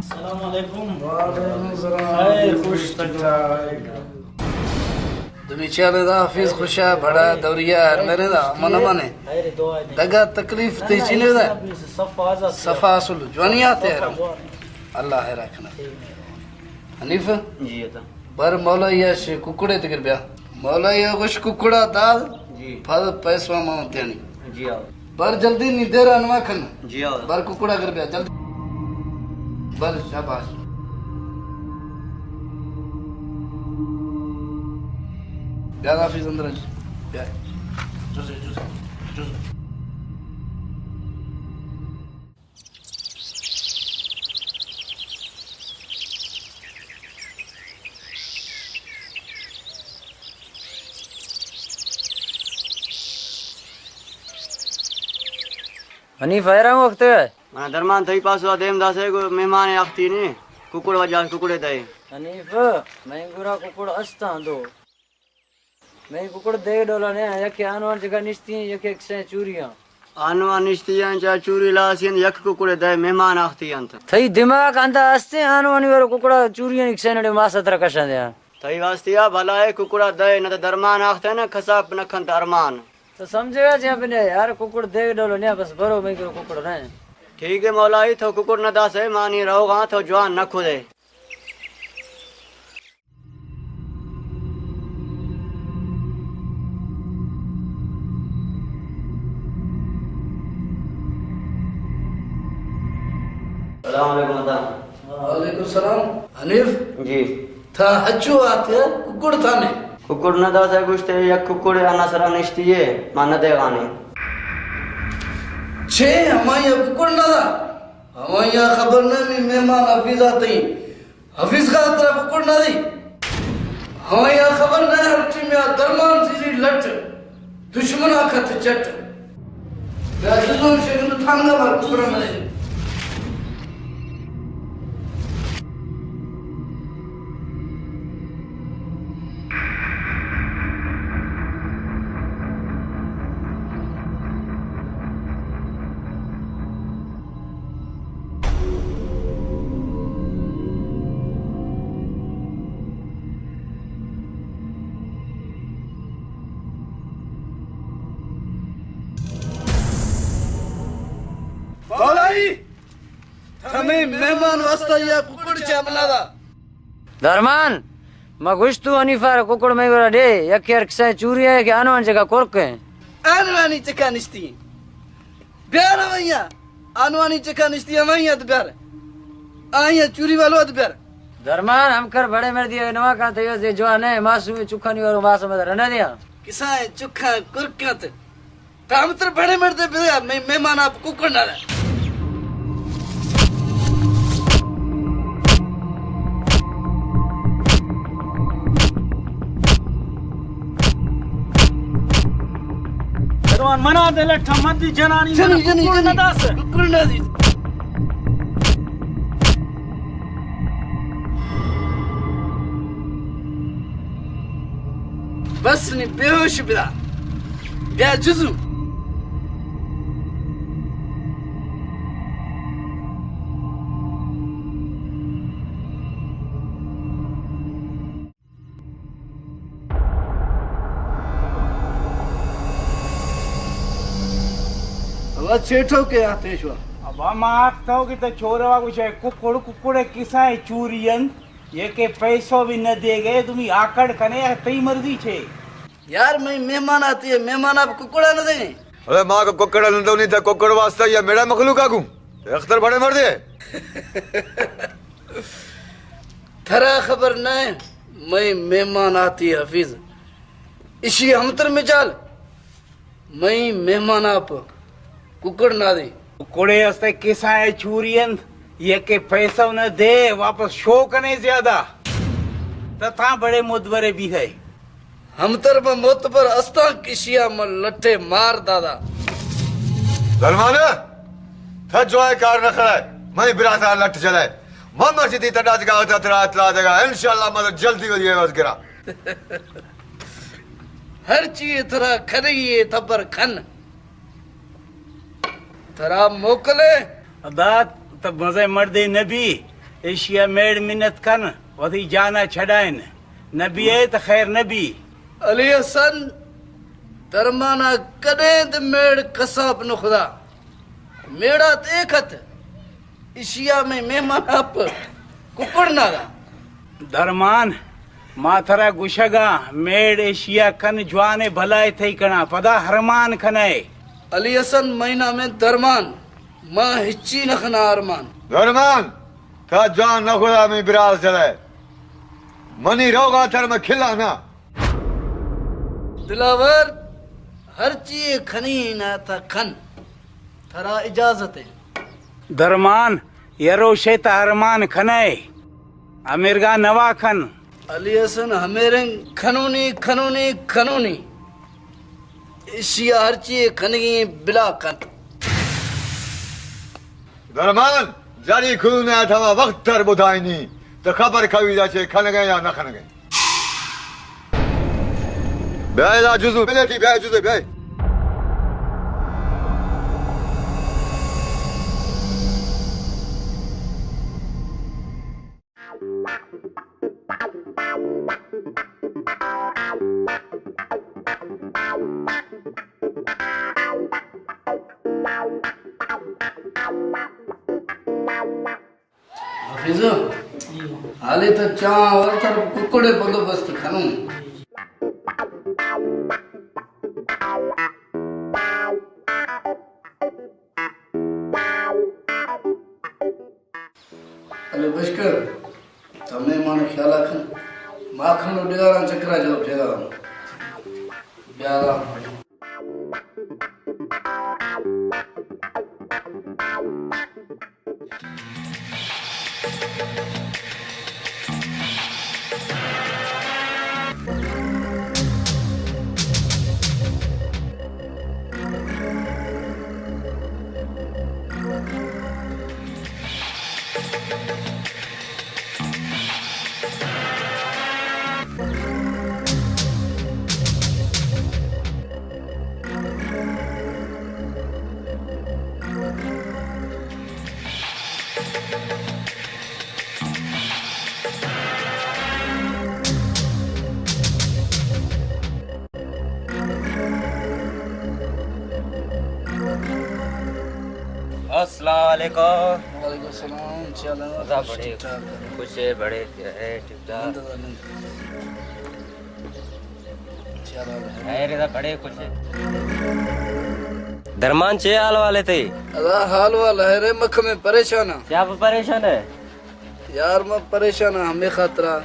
السلام علیکم۔ وعلیکم السلام۔ اے خوش تک۔ دمی چیالے دا حفیظ خوشا بڑا دوریا ہر میرے دا من منے۔ دگا تکلیف تے چینے دا۔ صفا اصل جوانی آتے ہیں۔ اللہ ہے رکھنا۔ حنیف؟ جی ادا۔ بر مولائی اش ککڑے تگر بیا۔ مولائی گوش ککڑا داد۔ جی۔ پد پیسوا ما تیانی۔ جی ہاں۔ بر جلدی نی دیر انوا کن۔ جی ہاں۔ بر ککڑا گر بیا جلدی۔ بر شاباش۔ بیا حافظ اندر اچ۔ بیا۔ جزے، جزے، جزے۔ حنیف، حیران وقت ہے۔ منا درمان تئی پاسو دیم داسے گو مہمان اختی نے، ککڑ وجہ ککڑے دے۔ حنیف، میں گورا ککڑ استاں دو۔ میں ککڑ دے ڈولا نے، یکے آنوان جگہ نشتی ہیں، یکے کسے چوری ہیں۔ آنوان نشتی ہیں، چا چوری لاسی ہیں، یک ککڑے دے مہمان آختی ہیں۔ تئی دماغ اندا ہستے، آنوانی ورو ککڑا چوری ہیں، کسے نڑے ماسا ترا کشاں دے۔ تئی واسطے آ بھلا ہے، ککڑا دے، نہ تو درمان آختے نہ کساب نہ کھنت ارمان۔ تو سمجھے گا جی اپنے یار، ککڑ دے ڈولو نیا، بس برو میں کرو ککڑ رہے ہیں۔ ٹھیک ہے مولائی، تو ککڑ نہ داسے، مانی رہو گا تو جوان نہ کھدے۔ السلام علیکم ادا۔ وعلیکم السلام۔ حنیف؟ جی۔ تھا ہچو آتے ککڑ تھانے؟ ککڑ نہ داسے گوشتے، یک ککڑ انا سرا نشتی ہے، ما نہ دے غانے۔ چے ہمائی ککڑ نہ دا؟ ہمائی خبر نہ، می مہمان حفیظ آتے۔ حفیظ خان ترا ککڑ نہ دی۔ ہمائی خبر نہ، ہرچی میا درمان سیزی لٹ، دشمنا کھت چٹ۔ بیا جزو شگن تھانگا مر ککڑ نہ دی۔ مولائی! ہمے مہمان واسطہ یا ککڑ چہ منا دا۔ درمان، ما گوشت تو حنیفہ را ککڑ میں گورا دے، یک یار کسے چوری ہے کہ آنوان جگہ کرک ہے۔ آنوانی چکا نشتی۔ بیار ہمائیا، آنوانی چکا نشتی ہمائیا تو بیار۔ آئیا چوری والو تو بیار۔ درمان، ہم کر بڑے مردی ہے، نوا کانت یوز دے جوان ہے، معصوم چکانی ورو معصوم در نہ دیا۔ کسا ہے چکا کرک کانت۔ تام تر بڑے مردے بیا، میں مہمان آپ ککڑ نہ رہا۔ روان منا دے لٹھا مندی جنانی جنی، منا جنی، ککڑ نہ جنی۔ داس۔ ککڑ نہ دی۔ بس نی بے ہوش بدا۔ بیا جزو۔ ابا چیٹو کے آتے شو۔ ابا ما آکتو کہ تے چھوروا گوشے ککڑ، ککڑے کسائے چوری انت، یہ کہ پیسو بھی نہ دے گئے، تمی آکڑ کنے تئی مرضی چھے۔ یار، میں مہمان آتی ہے، مہمان آپ ککڑا نہ دیں۔ ارے ماں کو ککڑا نہ دو، نہیں تھا ککڑ واسطہ یا میرا مخلوق آگوں۔ اختر بڑے مردے۔ تھرا خبر نہ ہے، میں مہمان آتی ہے حفیظ۔ اشی ہمتر مجال، میں مہمان آپ ککڑ نہ دیں۔ ککڑے استے کسائے چوری انت، یہ کہ پیسہ نہ دے، واپس شو کنے زیادہ۔ تا تھا بڑے مدبرے بھی ہے۔ ہمتر من متبر استاں کشیا من لٹے مار دادا۔ سلمان، تھا جوائے کار نہ کرائے، میں براسا لٹ چلائے۔ من مرچی تی تڈا دگا ہوتا ترا اطلاع دگا، انشاءاللہ من جلدی وجہ عوض کرا۔ ہر چیئے ترا کھنگی اے تبر کھن۔ ترا موکلے۔ ادا تو مزے مردے نبی، ایشی ءَ میڑ منت کن، وتی جان ءَ چڈائین۔ نہ بیئے تو خیر نہ بی۔ علی حسن، درمان ءَ کدیں دے میڑ کساب نہ خدا۔ میڑ ات اے کت۔ ایشی ءَ مئے مہمان اپ ککڑ نہ دا۔ درمان، ما ترا گوشگ ءَ، میڑ ایشی ءَ کن، جوان ءُ بلائے تئی کناں، پدا ارمان کنئے۔ علی حسن، مئی نام ءَ درمان، ما ہچی نہ کناں ارمان۔ درمان، تا جان نہ خدا مئے براس جلئے۔ منی روگ ءَ تر مہ کھلا نہ۔ دلاور، ہرچی کنی نہ تا کن، ترا اجازت ہے۔ درمان، یروشے تا ارمان کنئے، امیرگا نوا کن۔ علی حسن، ہمے رنگ کنونی، کنونی، کنونی۔ ایشی ءَ ہرچی کنگی بلا کنت۔ درمان، جاری کلون ءَ تھا وقت تر بدائنی، تو خبر کوی دا چے کنگے یا نہ کنگے۔ بیا ادا جزو، بلے تھی بیا جزو، بیا۔ حفیظ، حالی تو چاں اور تر ککڑے بندوبست کنوں۔ الے بشکر، تو مہمان خیالا کن، ما کھنو ڈگاراں چکرا جو ڈگاراں۔ بیا۔ السلام علیکم۔ وعلیکم السلام۔ چی حال ہے؟ اللہ بڑے ٹھیک ٹھاک ہے۔ خوش ہے، بڑے ہے، ٹھیک ٹھاک۔ نند، نند۔ چی حال ہے؟ خیر ہے، بڑے خوش ہے۔ درمان، چے حال والے تھے؟ اللہ حال والا ہے رے، مکھ میں پریشان ہاں۔ کیا پریشان ہے؟ یار، میں پریشان ہاں ہمیں خاطرہ۔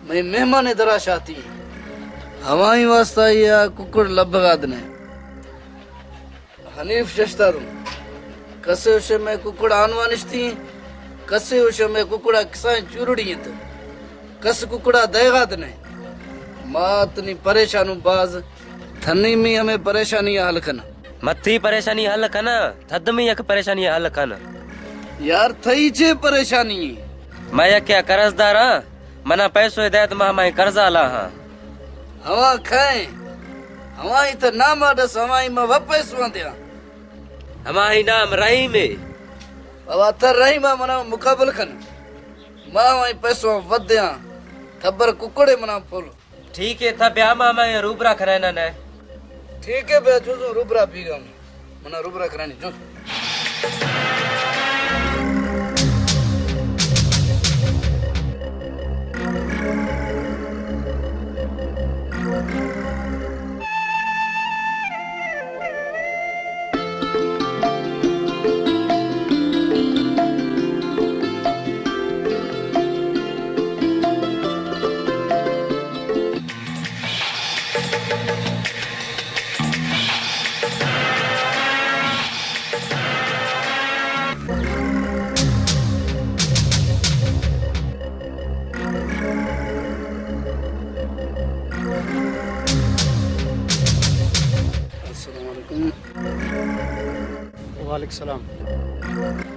میں مہمان دراش آتی۔ ہمائی واسطہ یہ ککڑ لبغاد نے۔ حنیف ششتر اوں۔ کسے وشے مئے ککڑ آنوا نشتی، کسے وشے مئے ککڑا کسائیں چورڑی انت۔ کس ککڑا دئیغا دنے۔ ما تنی پریشانوں باز، تھنی می ہمے پریشانی حل کن۔ متی پریشانی حل کن، تھد می یک پریشانی حل کن۔ یار تھئی چے پریشانی؟ میں یک قرض داراں، منا پیسو دئیت، ما ہمائی قرضا لاہاں۔ ہما کھائیں، ہمائی تہ نام آڈس، ہمائی ما و پیسو دیاں۔ ہمائی نام رحیم ہے۔ بابا تہ رحیم آ منا مقابل کن، ما ہمائی پیسو ودیاں۔ تبر ککڑے منا پھول۔ ٹھیک ہے، تھا بیا ما ہمائی روبرا کھنائنا نے۔ ٹھیک ہے، بیا جزو روبرا بیگم۔ منا روبرا کرانی جو۔ السلام علیکم۔ وعلیکم السلام۔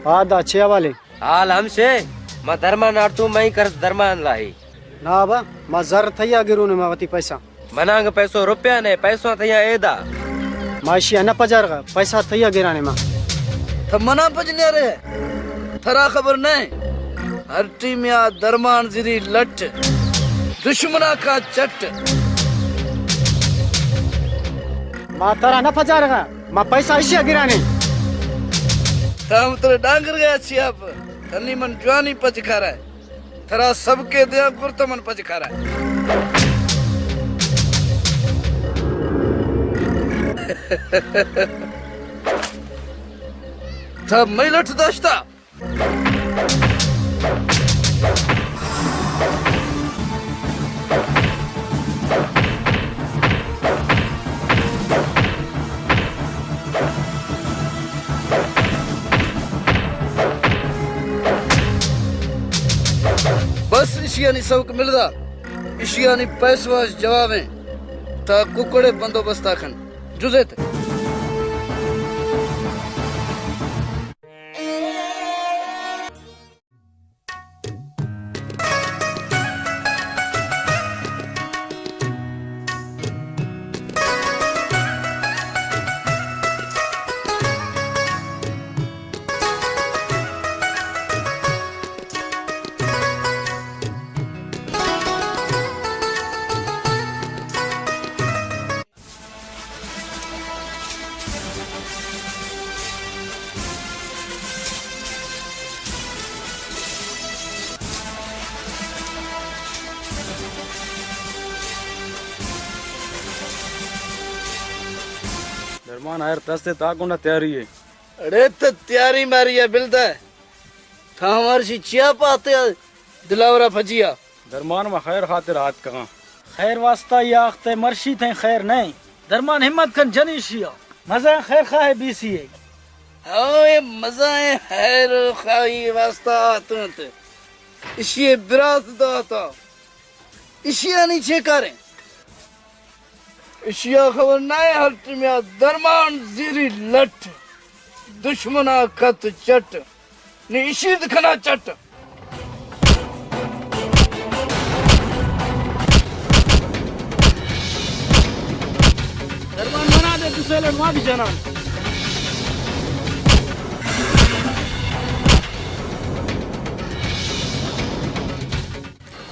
ہاں دا، چے حوالے؟ حال ہمشے، ما درمان آڑتوں، مئی قرض درمان لاہی۔ نا با، ما زر تھیا گرون، ما وتی پیسہ۔ منانگ پیسو روپیہ نے، پیسو تھیا ایدا۔ ما اشیا نہ پجارغا، پیسہ تھیا گرانے ما۔ تھا منا پجنیا رے، تھرا خبر نہ۔ ہر ٹیمیا درمان زیری لٹ، دشمنا کا چٹ۔ ما ترا نہ پجارگا، ما پیسہ اشیا گرانے۔ تا ہم ترے ڈانگر گیا چیا پر، تنی من جوانی پج کھارا ہے۔ ترا سبکے دیاں، گرت من پج کھارا۔ تھا مئی لٹ داشتا۔ بس، اشیانی سبق ملدا، اشیانی پیسواش جوابیں۔ تا ککڑے بندوبستا کن، جزیت۔ درمان آئر تستے تا کنڈا تیاری ہے۔ اڑے تو تیاری ماری ہے بلدہ۔ تھا ہمارشی چیا پاتے دلاورا پھجیا۔ درمان ما خیر خاطر آتکگاں۔ خیر واسطہ یا اختے مرشی تھیں خیر نہیں۔ درمان ہمت کن جنی شیا۔ مزہ خیر خواہ بیسی ہے۔ ہاں، اے مزہ خیر خواہی واسطہ آتنت۔ اشی براس داتا۔ اشیانی چے کاریں؟ اشیا خبر نہ ہے، ہر ٹیمیا درمان زیری لٹ، دشمنا کت چٹ، نی اشی دکھنا چٹ۔ درمان منا دے، دوسرے لٹ وہاں بھی جنان۔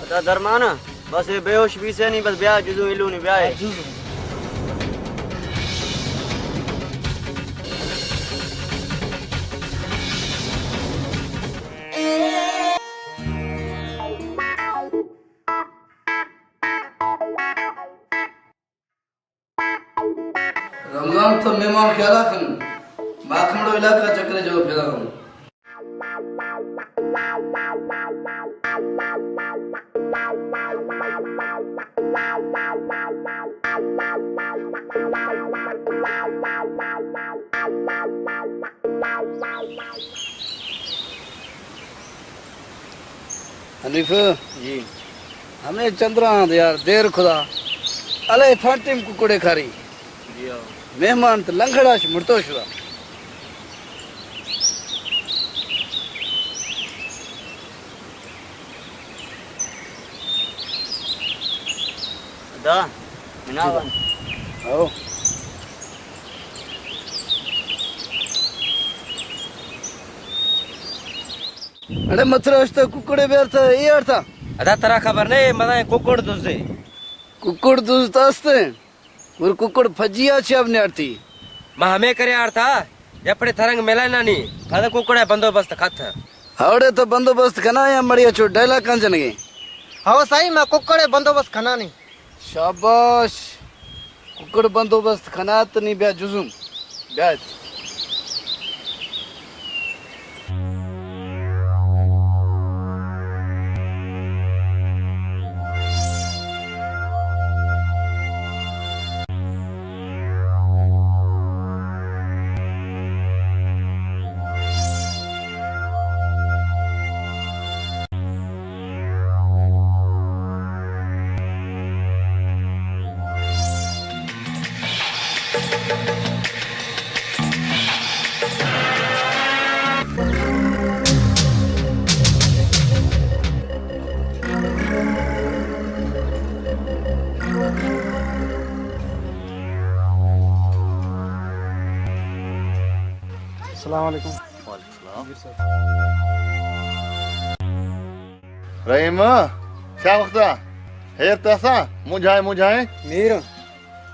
ادا درمان، بس اے بے ہوش بیسے نی، بس بیا جزو ایلو نی بیا اے۔ جزو۔ رمضان تو مہمان خیالا کن، ما کمڑو علاقہ چکرے جو پھیرا ہوں۔ حنیف۔ جی۔ ہمے چندراں دے یار، دیر کھدا۔ الے پھانٹیم ککڑے کھاری۔ جی ہاں۔ مہمان تو لنگھڑا ش مرتو شدا۔ دا، منا جی۔ او۔ اڑے مترا اشتا ککڑے بیارتا، اے آڑتا۔ ادا ترا خبر نہیں، مزائیں ککڑ دزے۔ ککڑ دزتا استے؟ اور ککڑ پھجی آ چیاب نیارتی۔ ما ہمیں کرے آڑتا، یا پڑے تھرنگ ملائنا نی، کھادا ککڑے بندوبست کھت۔ ہاوڑے تو بندوبست کھنا یا مڑیا چو ڈیلا کن جنگے؟ ہاو سائیں، ما ککڑے بندوبست کھنا نی۔ شاباش۔ ککڑ بندوبست کنات نی بیا جزم۔ بیایت۔ السلام علیکم۔ وعلیکم السلام۔ رحیم، چا وقتا؟ ہیر تاسا، مجھائیں، مجھائیں۔ میر،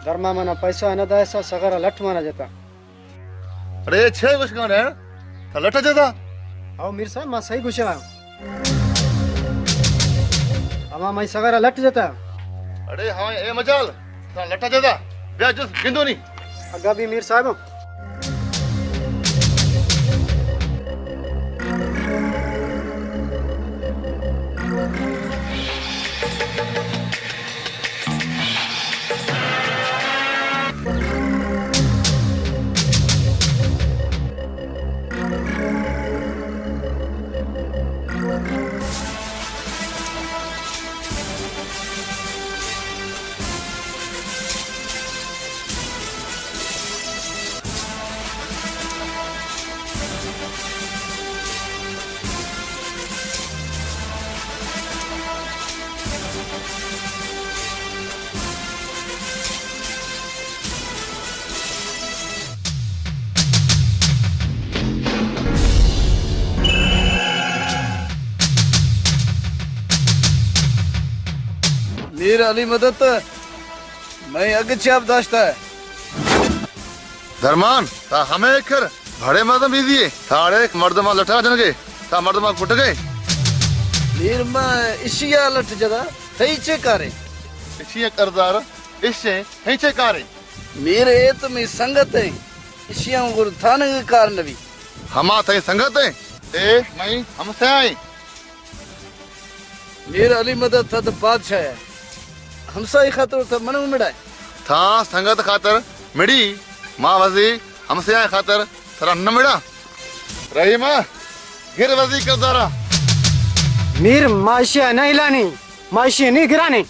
درما منا پیسہ نہ دائسا، سگرا لٹ منا جتا۔ اڑے، چے گوش کن رہے؟ تا لٹ جتا؟ او میر صاحب، ما صحیح گوشا۔ اما مئی سگرا لٹ جتا۔ اڑے ہاں، اے مجال، تا لٹ جتا۔ بیا جس گندونی۔ اگا بھی میر صاحب۔ میر علی مدد، مئی اگ چیاب داشتہ۔ درمان، تا ہمے کر، بھڑے مردم بیزی ئے۔ تا اڑے مردماں لٹا جنگے، تا مردماں کٹگے۔ میر، ما اشیا لٹ جدا، تئی چے کارے؟ اشیا کردار، اشے، تئی چے کارے؟ میر، اے تو می سنگت ایں، اشیا گور تھانگ کار نبی۔ ہما تئی سنگت ایں، اے مئی ہمسایہ ایں۔ میر علی مدد، تھا تو بادشاہ ہے، ہمسائی خاطر تھا منو مڑائے۔ تھا سنگت خاطر مڑی، ما وزی ہمسائی خاطر تھرا نہ مڑا۔ رحیمہ، گر وزی کردارا۔ میر، ما اشیا نہ ہلانی، ما اشیا نہیں گرانی۔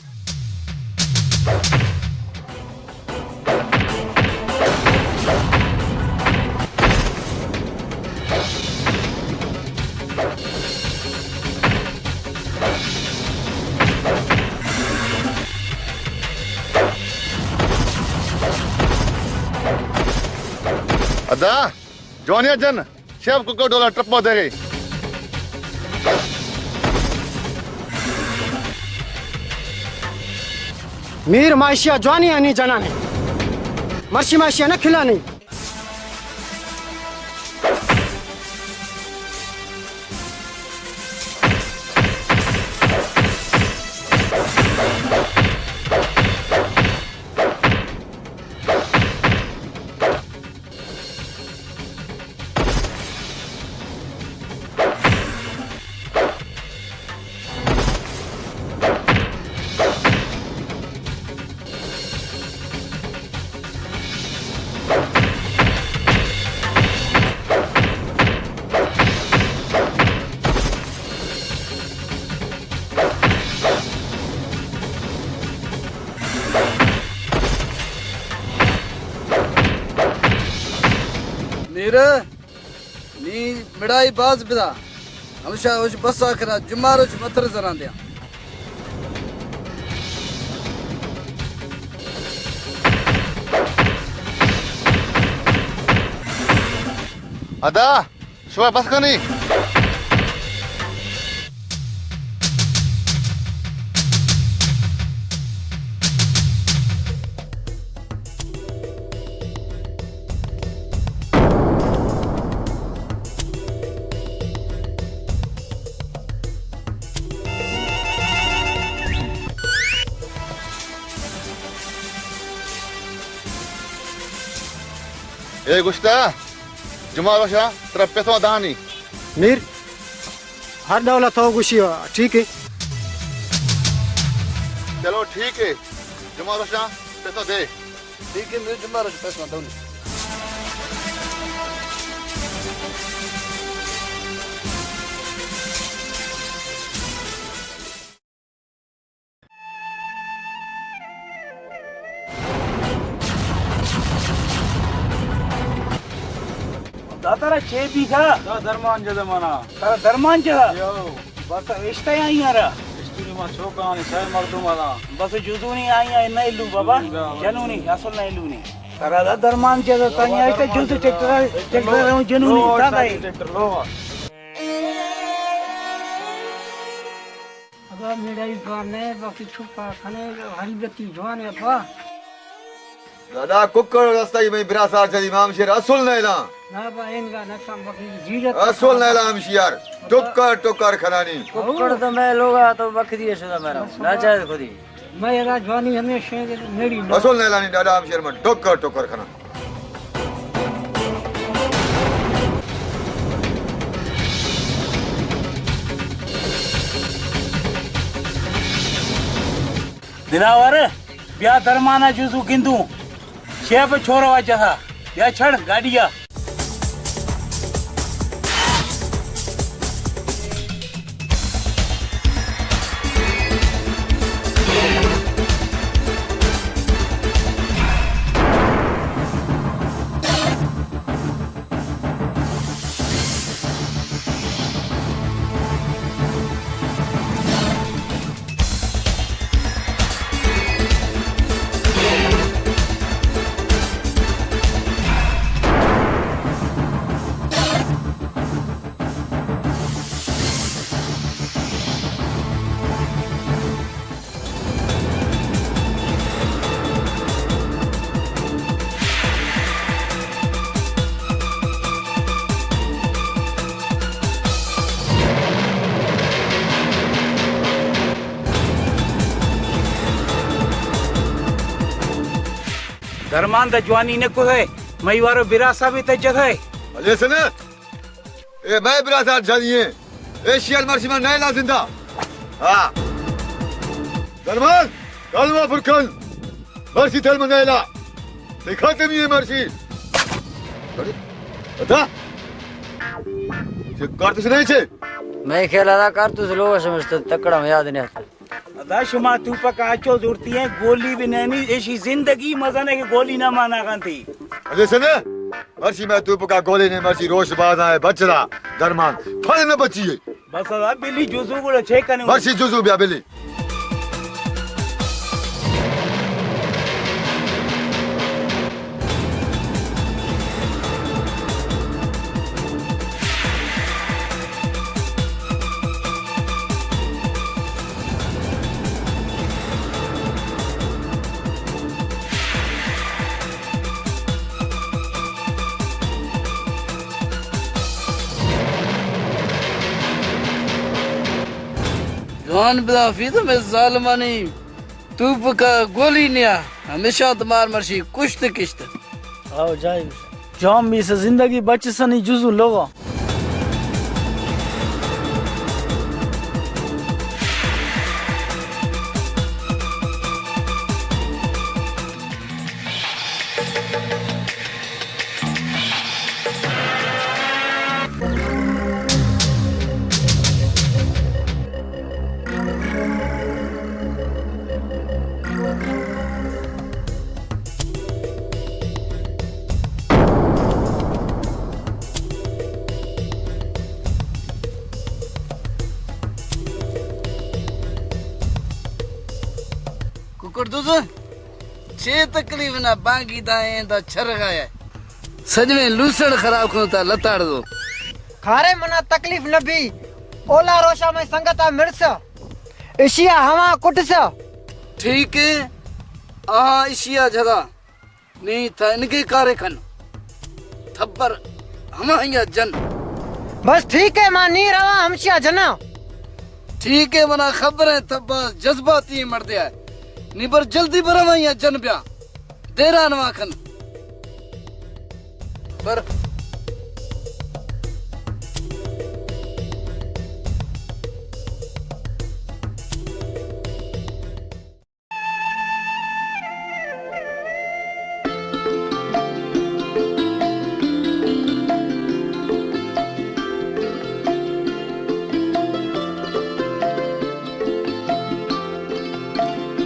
ادا، جوانیا جن، شپ کو کو ڈولا ٹپا دے گئی۔ میر، ما اشیا جوانی انی جنانی۔ مرشی، ما اشیا نہ کھلانی۔ میرے نی مڑائی باز بدا، ہمشا وش بس آ کرا، جمعہ روچ متر زران دیاں۔ ادا، شما بس کنی۔ اے گوشتا، جمعہ روشا ترا پیسہ دانی۔ میر، ہر ڈولا تو گوشی، ٹھیک ہے۔ چلو ٹھیک ہے، جمعہ روشا پیسہ دے۔ ٹھیک ہے، میر، جمعہ روشا پیسہ دونی۔ داتارا چے بیگا؟ دا درمان جدہ منا۔ ترا درمان جدہ؟ یو۔ بس اشتہ آئی را۔ اشتونی ما چوکانی سہ مردم ادا۔ بس جزونی آئی نہ لو بابا۔ جنونی، اصل نہ لونی۔ ترا دا درمان جدہ، تانی آئی جز ٹریکٹر، ٹریکٹر جنونی، تا گئے۔ ٹریکٹر لو۔ میرا ہی جوان ہے، باقی چھپا کھنے، ہری بتی جوان ہے، با۔ دادا، ککڑ رستگی میں براسار چلی، امام شیر اصل نیلا۔ نا با، اینگا نقصان بکری جیرت اصل نیلا ہمشیار، ٹکر ٹکر کھنانی۔ ککڑ تو میں لوگا تو بکری ہے شدا میرا، ناجائز خودی۔ میں ادا جوانی ہمیشہ میری نا۔ اصل نیلانی دادا ہمشیار من ٹکر ٹکر کھنا۔ دلاور، بیا درمانا جزو گندوں۔ شیپ چھوڑو اچھا تھا۔ بیا چھڑ گاڑیا۔ درمان دا جوانی نکو ہے، مئی وارو برا صاحب تے جگہ ہے۔ علی حسن، اے مئے براسار جنی ایں۔ اے شیال مرشی من نیلا زندہ۔ ہاں۔ درمان، کلمہ پر کن۔ مرشی تل من نیلا۔ دکھا تمی اے مرشی۔ اڑے، ادا۔ چہ کارتوس نہیں چے؟ میں خیال ادا کارتوس لوگ سمجھتا تکڑا میں یاد نہیں آتا۔ ادا شما توپک آچو زورتی ہیں، گولی بھی نہیں، ایشی زندگی مزہ نہیں کہ گولی نہ مانا گانتی۔ اجے سنے، مرشی میں توپکا گولی نہیں، مرشی روش بازا ہے، بچ رہا، درمان، پھل نہ بچی ہے۔ بس ادا بلی جزو گوڑا چیک کرنے۔ مرشی جزو بیا بلی۔ جوان بلا فیض میں ظالمانی توپکا گولی نیا، ہمیشہ تمار مرشی کشت کشت۔ آؤ جائے۔ جام بیس زندگی بچ سنی جزو لوگا۔ ککڑ دوز، چے تکلیف نہ بانگی دائیں دا چھرگایا۔ سجویں لوسڑ خراب کنو تا لتاڑ دو۔ کھارے منا تکلیف نہ بھی، اولا روشا میں سنگتا مرسا، اشیا ہما کٹسا۔ ٹھیک ہے، آہاں اشیا جھدا۔ نی تھا انگے کارے کن۔ تھبر ہماہیا جن۔ بس ٹھیک ہے، ما نی رواں ہمشیا جناں۔ ٹھیک ہے، منا خبر ہے تھبا جذباتی مردے ہے۔ نی بر جلدی بر ہماہیا جن بیا۔ دیران واں کن۔ بر۔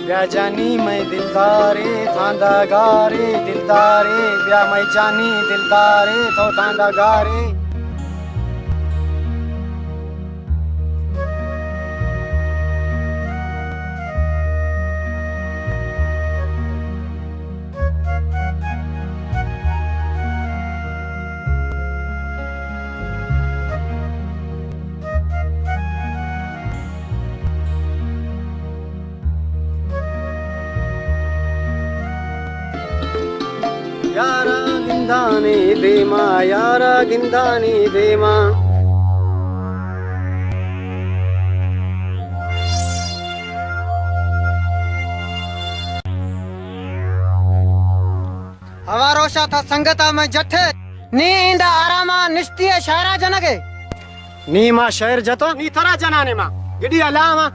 بیا جانی مئے دلدارے، تھاندا گارے، دلدارے، بیا مئے جانی دلدارے، تو تھاندا گارے۔ دیما یارا گندانی دیما۔ ہوا روشا تھا سنگتا میں جتھے، نی ایندا آراما نشتی ہے شہرا جنگے۔ نی ما شہر جتو، نی ترا جنانے ما گڈی علاما۔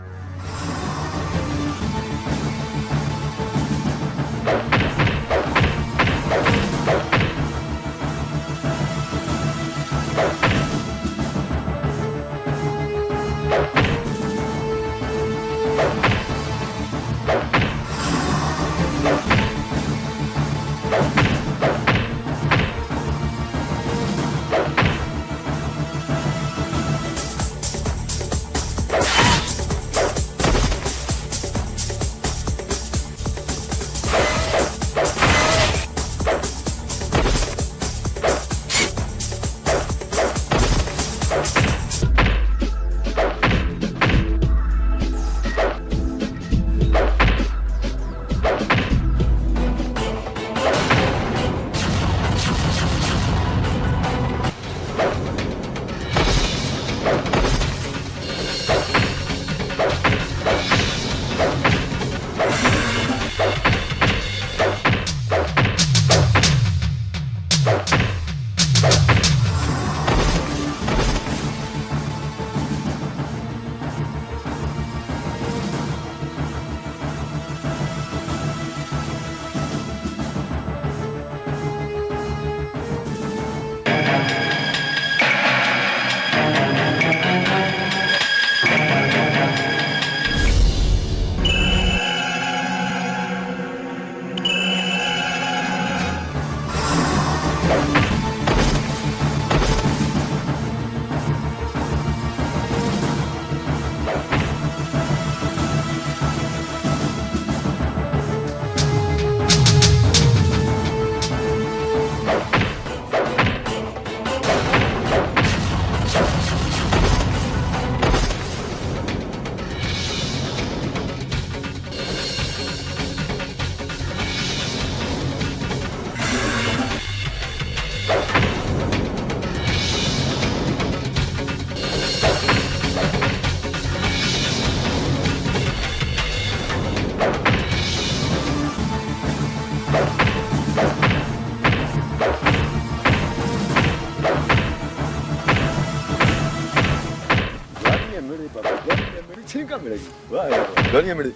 گاڑی ءَ مڑے بابا، گاڑی ءَ مڑے، چھینکا مڑے۔ واہ، واہ، واہ۔ گاڑی ءَ مڑے۔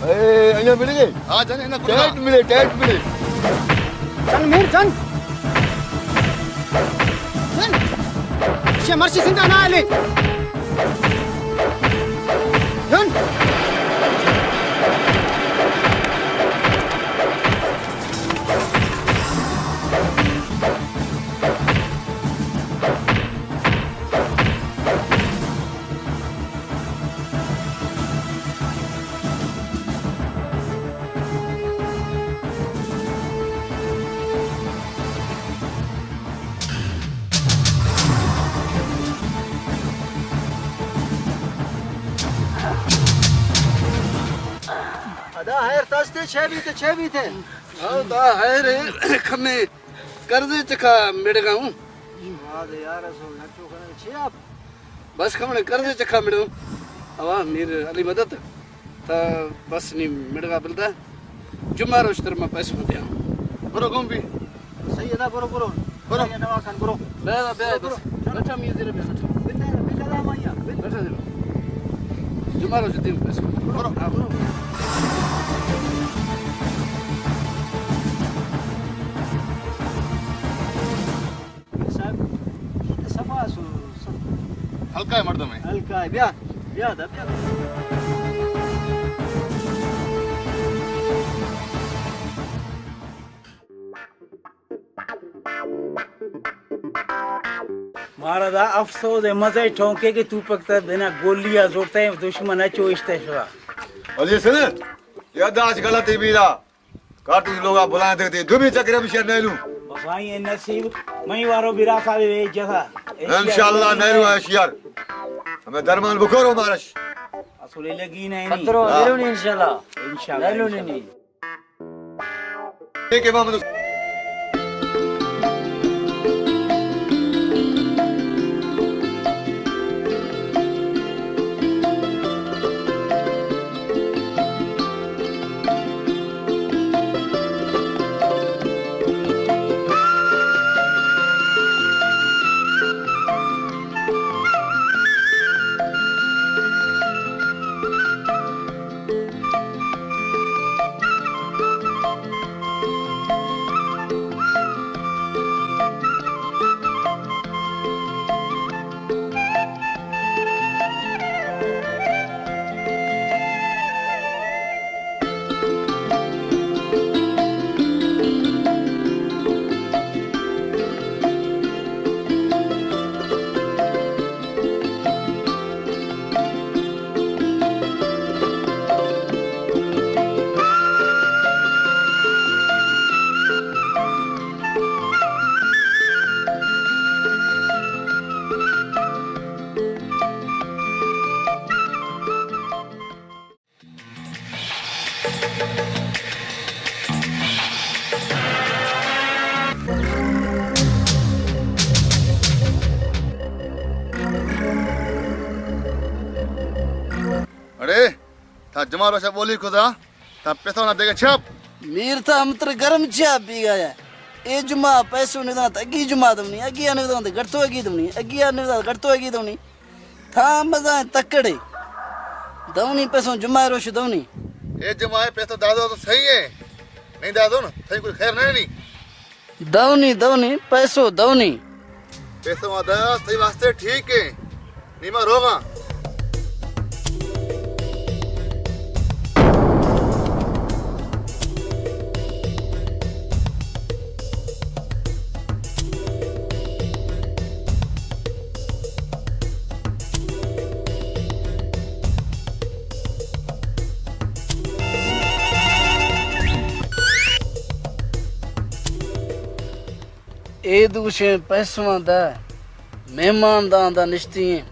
اے، انہاں مڑے گئے؟ ہاں جن، انہاں کڑا۔ ٹائٹ مڑے، ٹائٹ مڑے۔ جن میر، جن۔ جن۔ شے مرشی زندہ نہ لے۔ جن۔ ادا ہیر تاستے چے بیتے، چے بیتے؟ ہاں، دا ہیر کمے قرضے چکا مڑگا ہوں۔ واہ دے یار، اسو نچو کنے چے آپ؟ بس کمنے قرضے چکا مڑو۔ اوا میر علی مدد۔ تا بس نی مڑگا بلدا۔ جمعہ روچ تر ما پیسہ دیاں۔ برو گم بی۔ صحیح ہے، برو، برو۔ برو۔ نوا کن، برو۔ بیا، بیا، برو، بس۔ برو۔ لٹا می زیرے بیا، لٹا۔ بل، بل، بل، بل۔ لٹا زیرے۔ جمعہ روچ دیو پیسہ۔ برو۔ ہاں، برو۔ صاحب، یہ تو صفا سو، سب۔ ہلکا ہے مردم ہے۔ ہلکا ہے، بیا، بیا دا، بیا۔ مارا دا افسوس ہے، مزے ٹونکے کہ تو پکتا بنا گولی آ زورتا ہے، دشمن ہے چو اشتے شوا۔ علی سن، یہ داس غلطی بیرا۔ کارتوس لوگا بلائیں تھے، دومی چکر ہم شر نیلو۔ بھائی نصیب، میں وارو برا صاحب اے جگہ۔ انشاءاللہ نیلو ہے شر۔ ہمیں درمان بکرو مارش۔ سولے لگی نہیں۔ پترو، ہاں۔ لے لونی انشاءاللہ۔ انشاءاللہ، لے لونی انشاءاللہ۔ نہیں۔ ٹھیک ہے، محمد۔ اڑے، تھا جمعہ روشا بولی کھدا، تھا پیسو نہ دے گا چھپ۔ میر تھا ہم تر گرم چیا پی گیا۔ اے جمعہ پیسو نہ داں تو اگی جمعہ دونی، اگی نہ داں تو گڑتو اگی دونی، اگی نہ داں تو گڑتو اگی دونی۔ تھا مزا تکڑے۔ دونی پیسو جمعہ روش دونی۔ اے جمعہ پیسو دادو تو صحیح ہے۔ نہیں دادو نا، صحیح کوئی خیر نہیں نی۔ دونی، دونی، پیسو دونی۔ پیسو ما دیا، صحیح واسطے ٹھیک ہے۔ نیما روگا۔ اے دوشیں پیسواں دہ مہمان داں دا نشتی ہیں۔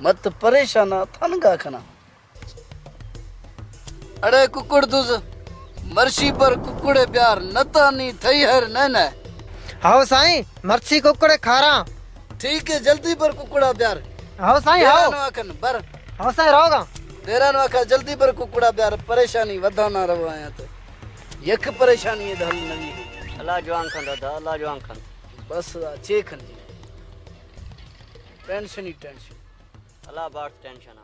مت پریشاناں، تھنگا کھنا۔ اڑے ککڑ دز، مرشی پر ککڑے بیار، نتانی تھئی ہر نہ نہ۔ ہاؤ سائیں، مرشی ککڑے کھاراں۔ ٹھیک ہے، جلدی پر ککڑا بیار۔ ہاؤ سائیں، ہاؤ۔ دیرانو اکھن بر۔ ہاؤ سائیں، روگا۔ دیرانو اکھا جلدی پر ککڑا بیار، پریشانی ودھانا رہو آیا تو۔ یک پریشانی ہے دھل نوی ہے۔ اللہ جوان کھن دادا، اللہ جوان کھن۔ بس چے کھن جی۔ ٹینشن ہی ٹینشن۔ اللہ باٹ ٹینشن آ۔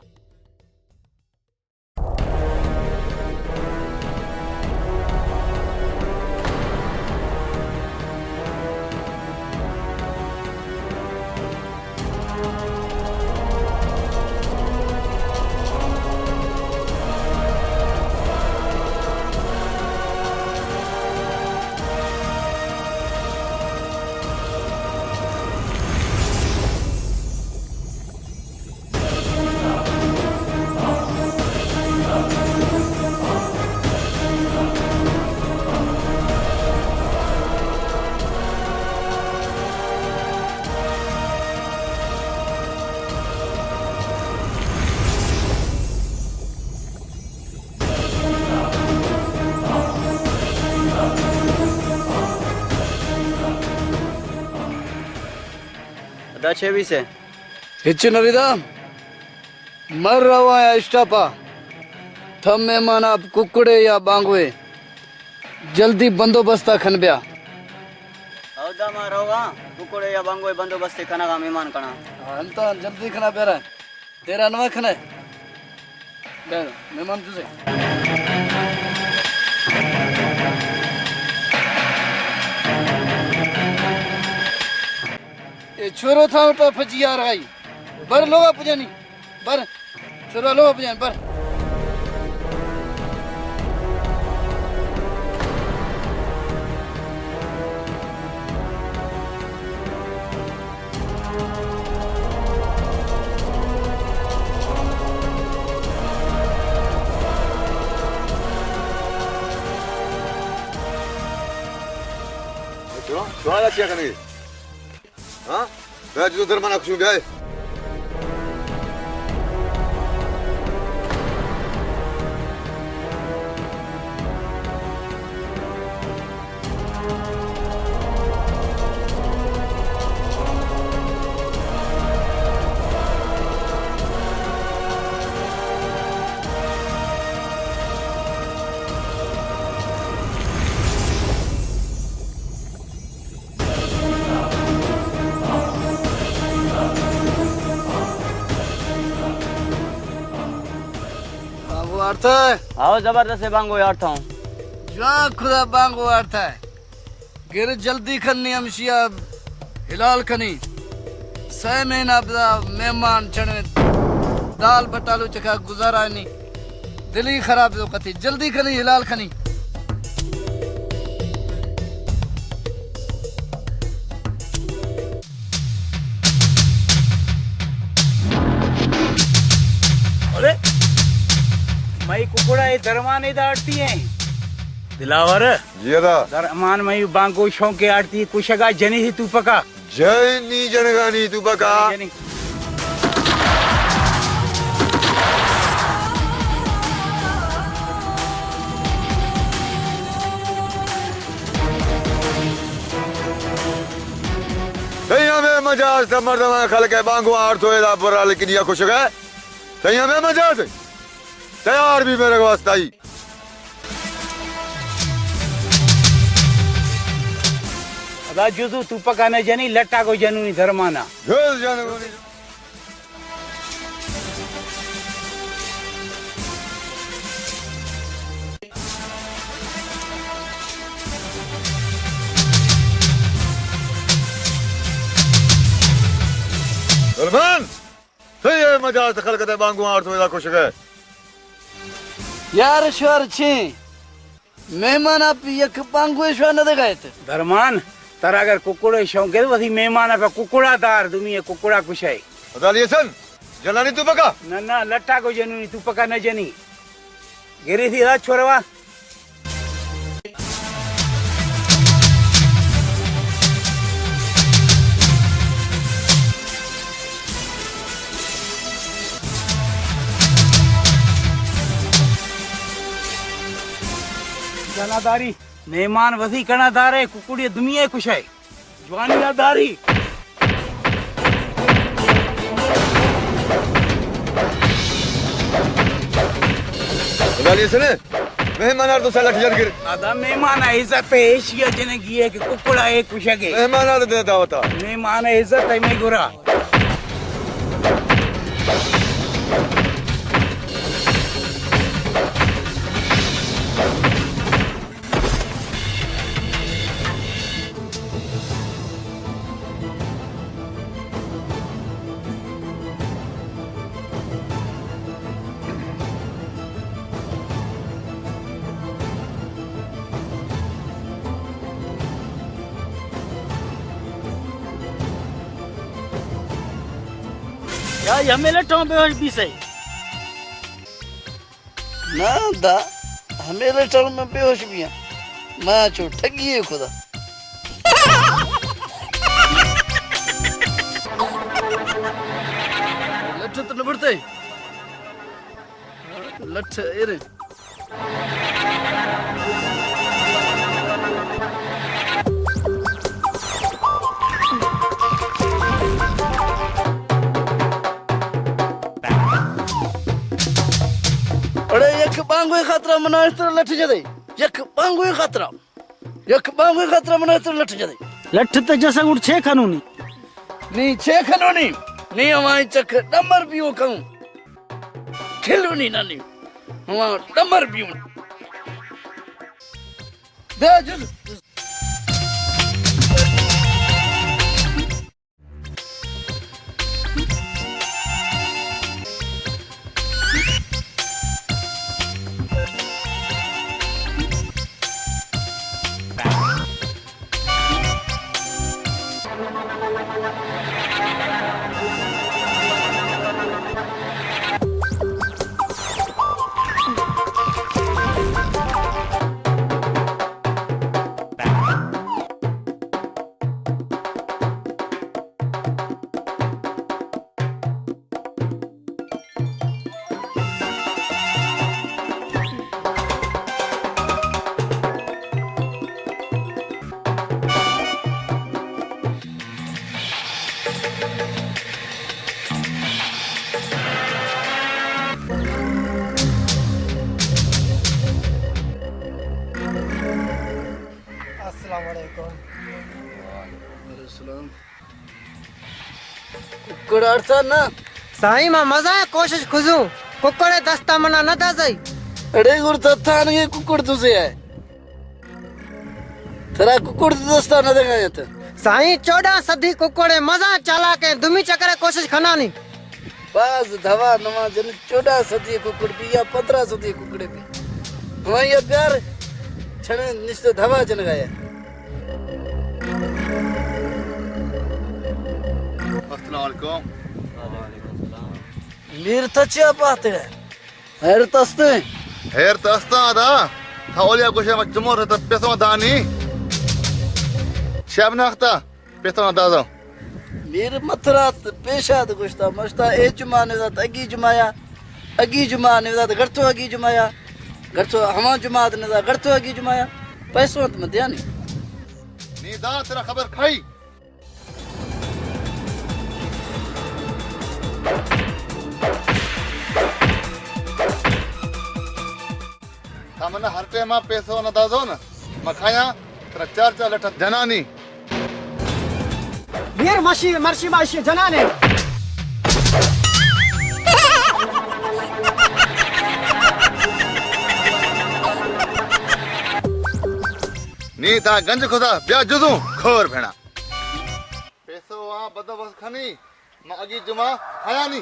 ادا چے بیسے؟ ہچ نہ بیدا۔ من رواں یا اسٹاپا۔ تھا مہمان آپ ککڑے یا بانگوے۔ جلدی بندوبست کھن بیا۔ اودا ما رواں، ککڑے یا بانگوے بندوبست کھنا گا مہمان کنا۔ ہاں، انتا جلدی کھنا پیرا۔ تیرا نوا کھنا ہے۔ بیا، مہمان تجھے۔ اے چھورو تھا اٹھا پھجی آ رہا ہے۔ بر لوگا پجانی۔ بر۔ چھورو لوگا پجانی۔ بر۔ چھورو، چھورو، چیا کنے؟ ہاں؟ بیا جدو در من اکشوں بیائے۔ تو؟ آؤ، زبردست بانگو یار تھا ہوں۔ جوان خدا بانگو آرتا ہے۔ گر جلدی کھنی ہمشیا حلال کھنی۔ سہ مہینہ بدا مہمان چڑھیں۔ دال بٹالو چکا گزارا نی۔ دلی خراب دو کتی۔ جلدی کھنی حلال کھنی۔ ارے، مئی ککڑا اے درمانے داڑتی ہیں۔ دلاور۔ جی ادا۔ درمان مئی بانگو شونکے آڑتی کشگا جنی ہی توپکا۔ جنی جنگانی توپکا۔ جنی۔ تئی ہمے مجاز تہ مردمان خلق ء بانگو آڑتو ادا برا لکدیا کشگا۔ تئی ہمے مجاز۔ تیار بی میرے واسطہ ای۔ ادا جزو توپکا نہ جنی، لٹا کو جنونی درمانا۔ جز جنونی۔ درمان! تئی اے مجاز تہ خلقت ء بانگو آرتو ادا کشگ ء۔ یار شوار چیں؟ مہمان آپ یک بانگو شوا نہ دگایت۔ درمان، ترا اگر ککڑے شوق ہے، وتی مہمان آپ ککڑا دار، دومی ککڑا کشائے۔ خدا علی حسن، جلانی توپکا؟ نہ، نہ، لٹا کو جنونی، توپکا نہ جنی۔ گری تھی ادا چھوڑوا۔ جنا داری، مہمان وسی کنا دارے، ککڑی دنیا کشائے۔ جوانی یاد داری۔ گالی سنے، مہمان آر تو سا لٹھ جن گر۔ ادا مہمان عزت ہے، ایشیا جنگی ہے کہ ککڑا ہے کشگے۔ مہمان آر دے دعوتا۔ مہمان عزت ہے میں گرا۔ یا، ہمے لٹوں بے ہوش بیسے۔ نہ دا، ہمے لٹوں میں بے ہوش بیاں۔ ما چو ٹھگی ہے خدا۔ لٹھ تو نبڑتے۔ لٹھ ایرے۔ اڑے یک بانگوئے خاطرا منا اس طرح لٹھ جدے۔ یک بانگوئے خاطرا۔ یک بانگوئے خاطرا منا اس طرح لٹھ جدے۔ لٹھ تے جسا گڑ چھ کھنونی۔ نی چھ کھنونی۔ نی ہمائیں چک ڈمر بیو کھوں۔ کھلونی نہ نی۔ ہمائیں ڈمر بیو۔ دے جز۔ السلام علیکم۔ وعلیکم السلام۔ ککڑ آڑتا نا؟ سائیں، ما مزا کوشش کھزوں۔ ککڑے دستا منا نہ دازئی۔ اڑے گڑا تھانگے ککڑ دزے ئے۔ ترا ککڑ دستا نہ دگا ات۔ سائیں، چوڈاں سدی ککڑ ئے، مزاں چالاک ئے، دومی چکر ءَ کوشش کنانی۔ باز دوا نواں جن، چوڈاں سدی ککڑ بی یا پندرہ سدی ککڑ بی۔ ہمائی ءَ پیار چھڑے نشتے دوا جنگا ئے۔ السلام علیکم۔ میر، تچیا پاتگے؟ حیرت استیں؟ حیرت استاں ادا۔ تھا اولیا گوشے ما جمعہ رہتا پیسوں دانی۔ شب نختا پیسوں دازو۔ میر، مترات پیشاد گوشتا، مشتا اے جمعہ نزات اگی جمعہ یا، اگی جمعہ نزات گڑتو اگی جمعہ یا، گڑتو ہما جمعہ نزات گڑتو اگی جمعہ یا۔ پیسوں ات مدیانی۔ نی دا ترا خبر کھائی۔ تھا منا ہر ٹائم ءَ پیسو نہ دازو نا، ما کھایاں ترا چار چار لٹھ جنانی۔ میر، مشی مرشی ما اشی جنانے۔ نی تھا گنج کھدا بیا جزوں کھور بھینا۔ پیسو آ بدو بس کھنی، ما اگی جمعہ کھایانی۔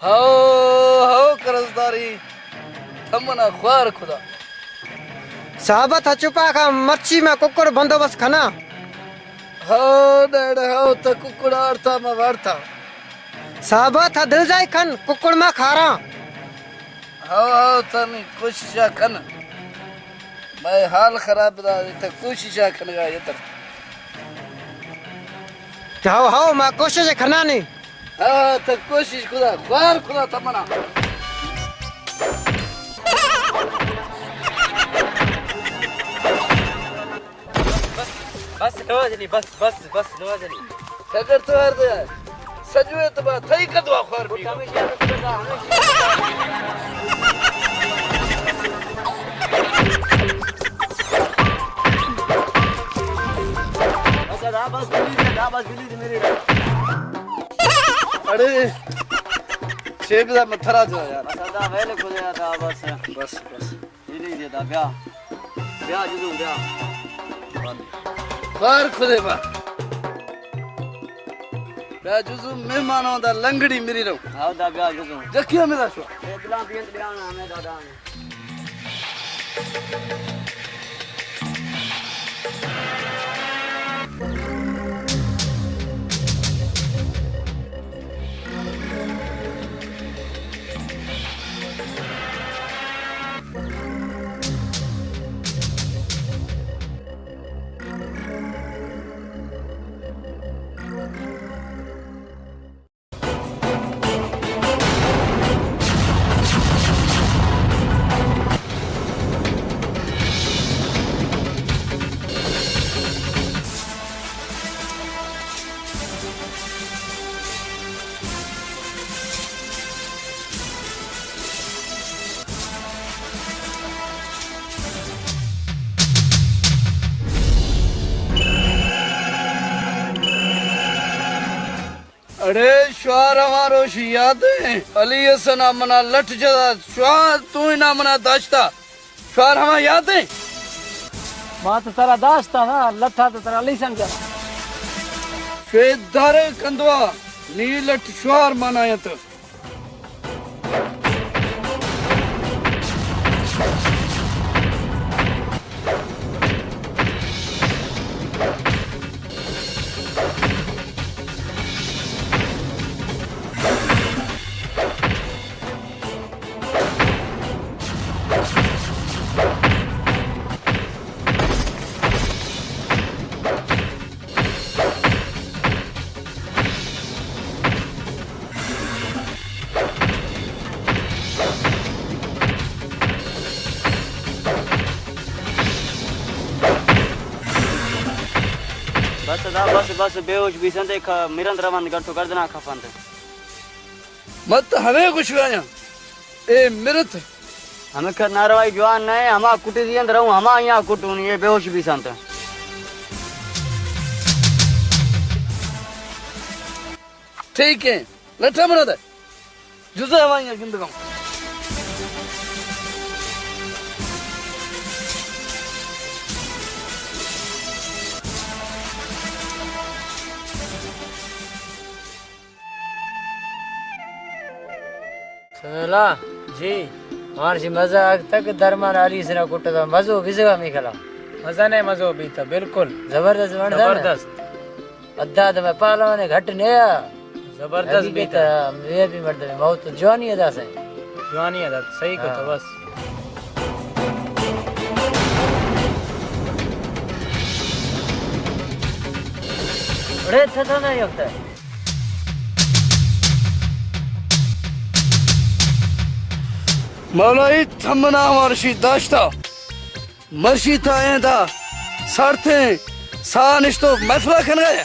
ہو، ہو قرضداری، تھا منا خوار کھدا۔ صاحب، تھا چپا کھا، مرچی ما ککڑ بندوبست کھنا۔ ہو ڈیڈ، ہو، تھا ککڑ آڑتا ما وارتا۔ صاحب، تھا دل جائی کھن، ککڑ ما کھاراں۔ ہو، ہو، تھا نی کوشش کھن۔ مئے حال خراب دا، تھا کوشش کھنگا یتر۔ ہو، ہو، ما کوشش کھنانی۔ ہاں، تھا کوشش کھدا، خوار کھدا تھا منا۔ بس، بس، نوازنی، بس، بس، بس، نوازنی۔ اگر تو ہر دے، سجوے تو با، تھئی کدوا خوار بی۔ اچھا، دا بس بلی دے، دا بس بلی دے میری۔ اڑے، چیک دا متھرا جو یار۔ بس دا ویل کو دے دا بس۔ بس، بس۔ بلی دے دا بیا۔ بیا جزوں بیا۔ خوار کھدے با۔ بیا جزوں مہمانوں دا لنگڑی مری رو۔ ہاں دا بیا جزوں۔ جکیا میرا شو۔ اے بلا بینت بیا نا ہمیں دادا۔ اڑے شوار ہما روشی یاد ہیں؟ علی حسن ءَ منا لٹ جدا، شوار تو ہی نہ منا داشتا۔ شوار ہما یاد ہیں؟ ما تو ترا داشتا نا، لٹا تو ترا علی سمجھا۔ شوید دارے کندوا، نی لٹ شوار مانا یت۔ بس دا، بس، بس، بے ہوش بیسنت، ایک مرند روند گڑتو گردنا کھپنت۔ من تو ہمے گوشگایاں، اے مرت ہمے کر ناروائی جوان نہ ایں، ہما کٹی دیاں دروں، ہما یہاں کٹونی، یہ بے ہوش بیساں تا۔ ٹھیک ہے، لٹا منا دے۔ جزے ہمائی گندگاں۔ سمیلا، جی۔ مارشی مزہ آگ تک درمان علی سرا کٹتا، مزو بزگا میکلا۔ مزہ نے مزو بیتا، بالکل۔ زبردست بنتا نا؟ زبردست۔ ادا تو میں پہلوان گھٹ نیا۔ زبردست بیتا۔ یہ بھی مردم ہے، بہت جوانی ادا سے۔ جوانی ادا، صحیح کہتا، ہاں۔ بس۔ اڑے تھا تو نہیں ہوتا۔ مولائی تھمنا مارشی داشتا۔ مرشی تا ایں دا سارتیں ساہ نشتو محفلہ کنگا ہے۔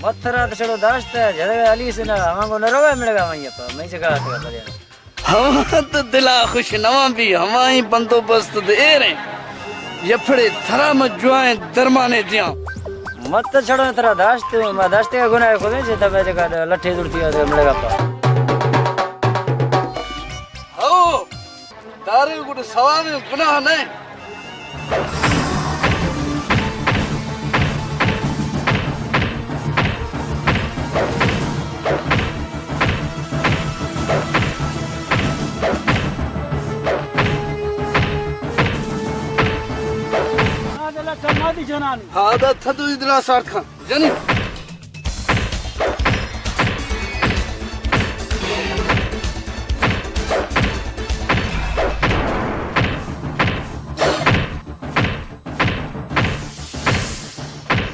مترا تو چلو داشت ہے، جدہ علی سے نا، ہمانگو نہ روے ملگا وہیں پا، میں جگہ آتے گا بلے۔ ہما تو دلا خوش نواں بھی، ہمائی بندوبست دے ایر ہیں۔ یپڑے تھرا میں جوائیں درمانے دیاں۔ مت چھڑو تھرا داشت، ما داشتے گناہ خودیں، جتا میں جگہ لٹھے زڑتی ہے، ملگا پا۔ ہو۔ دارے گڑا ثواب گناہ نہ۔ ہاں، دا تھدو ادلا سارت خان۔ جنی۔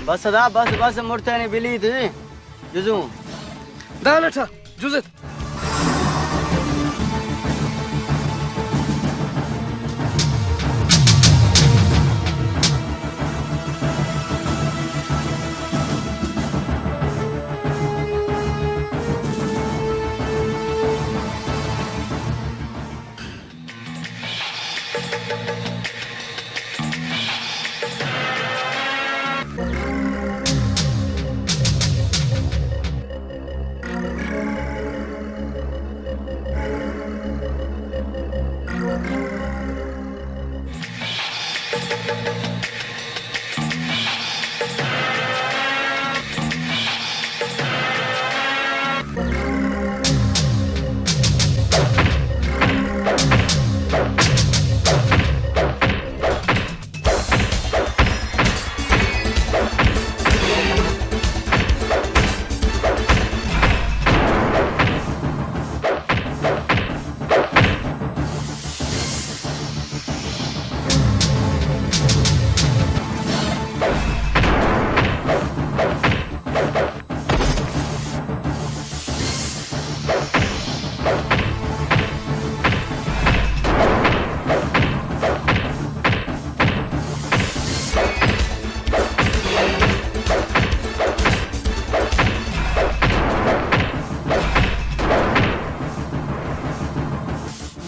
بس دا، بس، بس، مرتانی بلی تھی۔ جزو۔ دا لٹھا، جزت۔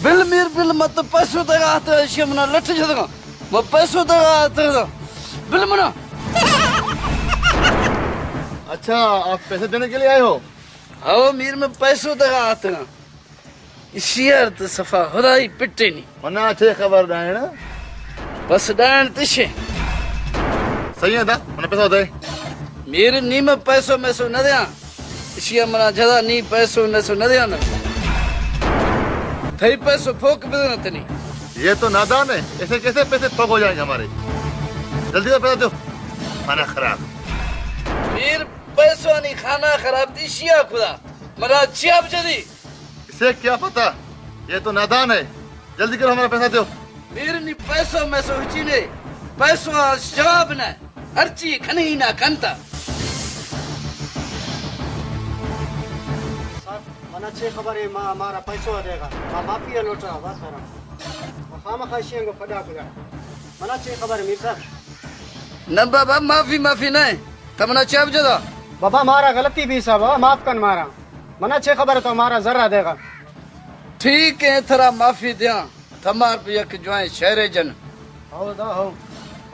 بل میر بل، مت پیسو دگا آتے، اشی منا لٹ جدگا۔ ما پیسو دگا آتے دا۔ بل منا۔ اچھا، آپ پیسے دینے کے لیے آئے ہو؟ ہاؤ میر، میں پیسو دگا آتے۔ اشی ار تو صفا خدائی پٹے نی۔ منا چے خبر ڈائن؟ بس ڈائن تشے۔ صحیح ہے دا، منا پیسو دے۔ میر، نی میں پیسو میسو نہ دیاں۔ اشی منا جدا نی پیسو میسو نہ دیاں نا۔ تھئی پیسو پھوک بدنا تنی۔ یہ تو نادان ہے، ایسے کیسے پیسے پھوک ہو جائیں گے ہمارے؟ جلدی سے پیسہ دو، کھانا خراب۔ میر، پیسو نی کھانا خراب دی شیا خدا۔ منا چیا بجدی۔ اسے کیا پتا؟ یہ تو نادان ہے۔ جلدی کرو، ہمارا پیسہ دو۔ میر، نی پیسو میسو ہچی نے۔ پیسو آ جواب نہ۔ ہرچی کھنی نہ کھنتا۔ صاحب، منا چے خبر ہے، ما، مارا پیسو دے گا۔ ما معافی لوٹا، بات کرا۔ ما خامخا شینگو پدا کجا۔ منا چے خبر ہے، میر صاحب؟ نہ بابا، معافی، معافی نہ۔ تمنا چے بجدا؟ بابا، مارا غلطی بھی صاحب، معاف کن مارا۔ منا چے خبر تو مارا ذرہ دے گا۔ ٹھیک ہے، تھرا معافی دیاں۔ تمار پہ یک جوائیں شعرے جن۔ ہو دا ہو۔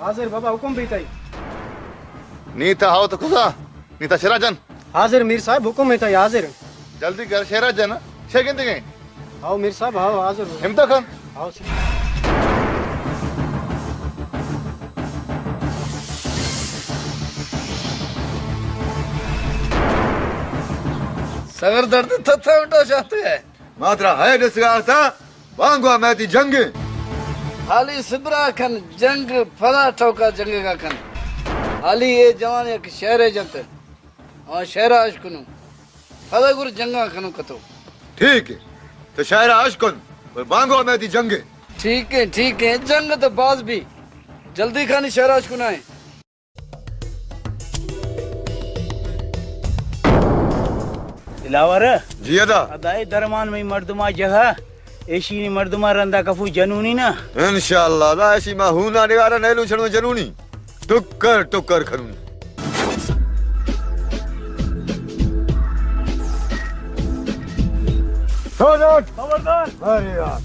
حاضر بابا، حکم بیتئی۔ نی تا ہو تو کزا، نی تا شعرا جن۔ حاضر میر صاحب، حکم بیتئی، حاضر۔ جلدی کر، شعرا جن، شے گندگیں۔ ہو میر صاحب، ہو حاضر۔ ہمتا کن۔ ہو سر۔ سگر درد تھا تھا اٹھا چاہتے ہیں۔ ما ترا ہئے ڈسگا آتا، بانگوا مئے تئی جنگ ایں۔ حالی صبرا کن، جنگ پدا ٹوکا جنگا کن۔ حالی اے جوان یک شعرے جنت۔ آ شعرا اش کنوں۔ پدا گر جنگا کنوں کتو۔ ٹھیک ایں۔ تو شعرا اش کن، پر بانگوا مئے تئی جنگ ایں۔ ٹھیک ایں، ٹھیک ایں۔ جنگ تو باز بی۔ جلدی کھانی شعرا اش کنائیں۔ دلاور۔ جی ادا۔ ادا اے درمان مئی مردما جگہ، ایشی نی مردما رندا کفو جنونی نا۔ انشاءاللہ، ادا ایشی ما ہونا نگارا نیلو چھڑو جنونی۔ ٹکر ٹکر کھنونی۔ خبردار۔ ارے یار۔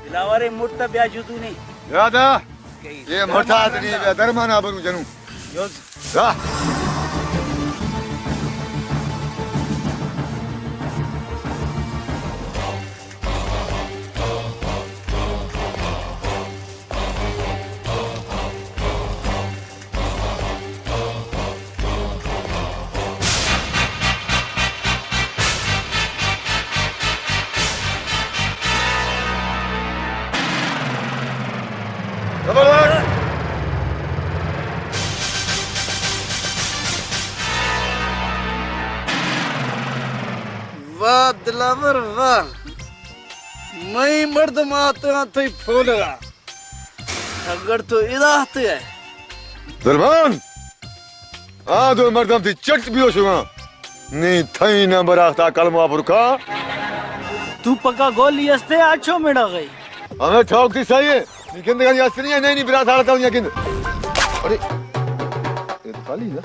دلاورے مرتا بیا جدو نے۔ یادا۔ اے مرتا اتنی بیا درمانا برو جنو۔ جز۔ را۔ واہ دلاور واہ، مئی مردم آتے آتے پھولگا۔ اگر تو ادا آتے ہے۔ درمان! آ دو مردم تئی چٹ بیو شما۔ نی تھئی نمبر آختا کلمہ برکا۔ تو پکا گولی استے آچو میڑا گئی۔ ہمیں ٹھوک تئی سہی ہے۔ نی گندگانی است نہیں ہے، نہیں، نہیں، برا سارا تاؤں یا گند۔ ارے، یہ تو خالی ہے نا؟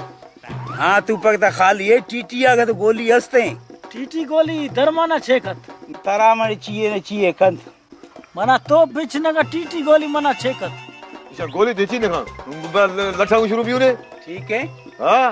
ہاں، تو پکتا خالی ہے، ٹی ٹی آگا تو گولی استے۔ ٹی ٹی گولی درمانا چھے کت۔ ترا مڑی چیئے نہ چیئے کند۔ منا تو بچنگا ٹی ٹی گولی منا چیک ات۔ ایشا گولی دیچی نہ کھاں۔ ب-، ل-، لٹھا شروع بیو نے۔ ٹھیک ہے۔ ہاں۔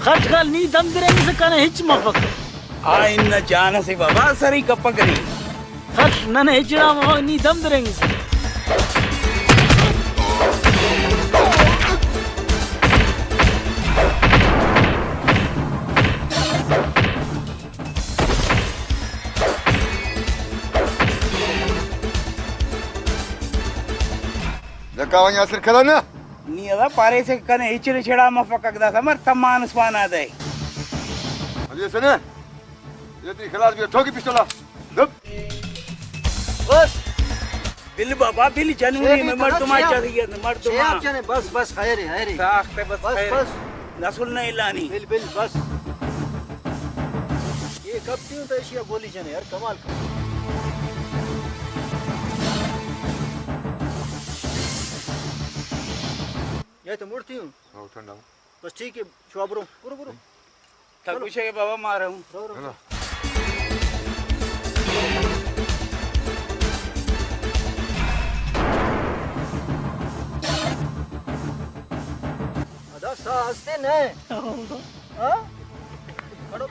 خٹ خل نی دم درنگ سے کنے ہچ مفک۔ آئین نہ جان سے بابا سری کپا کری۔ خل ننے ہچڑا مفک نی دم درنگ سے۔ دکا ونیا سر کھلا نا۔ نی ادا پارے سے کنے ہچڑے چھڑا مفک اگدا سمر تمان سوانا دے۔ علی حسن۔ یہ تئی خلاص بیا، ٹھوکی پسٹولا۔ دب۔ بس۔ بل بابا، بل جنونی میں مردما چاہیے، مردما۔ بس، بس، خیر ہے، خیر ہے۔ ساخت ہے، بس، بس، خیر ہے۔ بس۔ نسل نہیں لانی۔ بل، بل، بس۔ یہ کب تیوں تو ایشیا گولی جنے، یار، کمال کر۔ یہ تو مڑتی ہوں۔ ہاں، ٹھنڈا ہوں۔ بس ٹھیک ہے، شوا برو، برو، برو۔ تھا چلو۔ پوچھے کہ بابا مارا ہوں۔ رو، رو۔ ہاں۔ ادا سا ہستے نہ۔ ہاں؟ کھڑو۔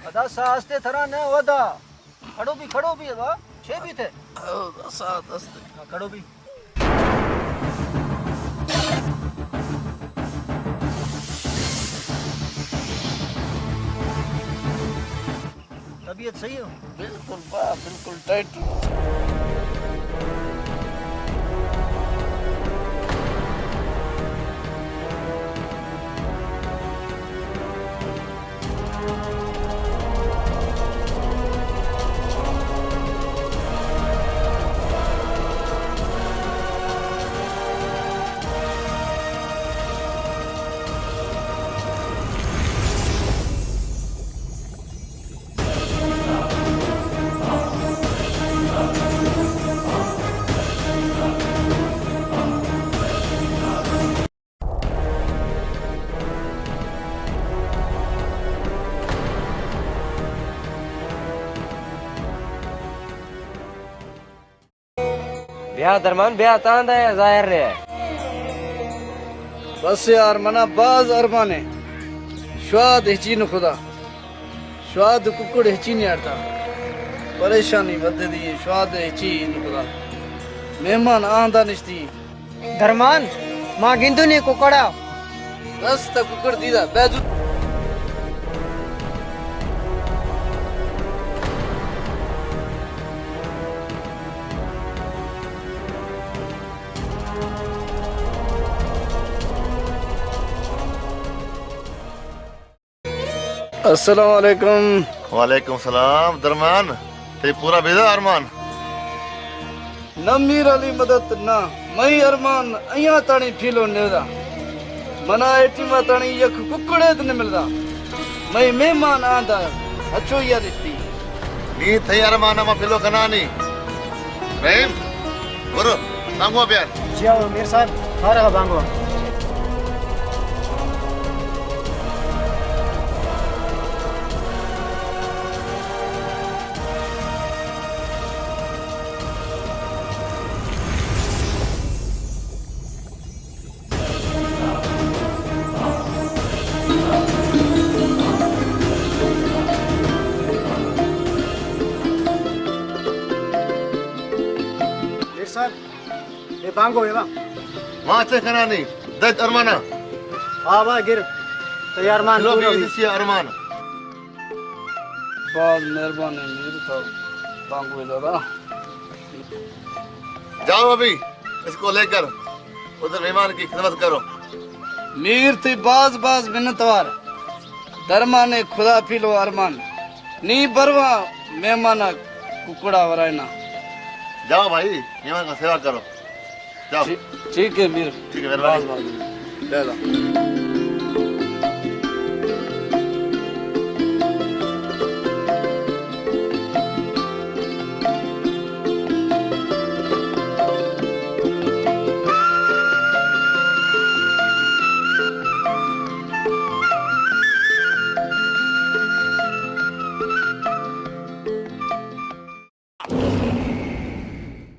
ادا سا ہستے تھرا نہ ودا۔ کھڑو بھی، کھڑو بھی ادا۔ چھ بھی تھے۔ ادا سا ہستے۔ ہاں، کھڑو بھی۔ طبیعت صحیح ہو؟ بالکل با، بالکل ٹائٹ۔ بیا درمان، بیا، تاں دے ظاہر نے۔ بس یار، منا باز ارمانے۔ شواد ہچی نہ خدا۔ شواد ککڑ ہچی نہ آرتا۔ پریشانی ودے دی، شواد ہچی نہ خدا۔ مہمان آندا نشتی۔ درمان، ما گندونی ککڑا۔ بس تا ککڑ دیدا، بیجو۔ السلام علیکم۔ وعلیکم السلام۔ درمان، تئی پورا بیدا ارمان؟ نہ میر علی مدد نہ، مئی ارمان ایاں تانی پھیلو نیدا۔ منا اے ٹیما تانی یک ککڑے نہ ملدا۔ مئی مہمان آندا، اچو یا رشتی۔ نی تئی ارمان ما پھیلو کنانی۔ رحیم، برو، بانگوا بیار۔ جی ہاں میر صاحب، آ رہا بانگوا۔ میر صاحب، اے بانگو اے وا۔ ما چے کنانی؟ دج ارمانا۔ آ وا گر۔ تئی ارمان چلو پورا بی بی۔ اسی ارمان۔ باز مہربانی میر، تو بانگو دادا۔ جاؤ ابھی، اس کو لے کر ادھر مہمان کی خدمت کرو۔ میر تئی باز باز منتوار۔ درمان خدا پھیلو ارمان۔ نی بروا مہمان ککڑا ورائنا۔ جاؤ بھائی، مہمان کا سیوا کرو۔ جاؤ۔ ٹھیک، ٹھیک ہے میر۔ ٹھیک ہے، مہربانی۔ باز باز۔ دے دا۔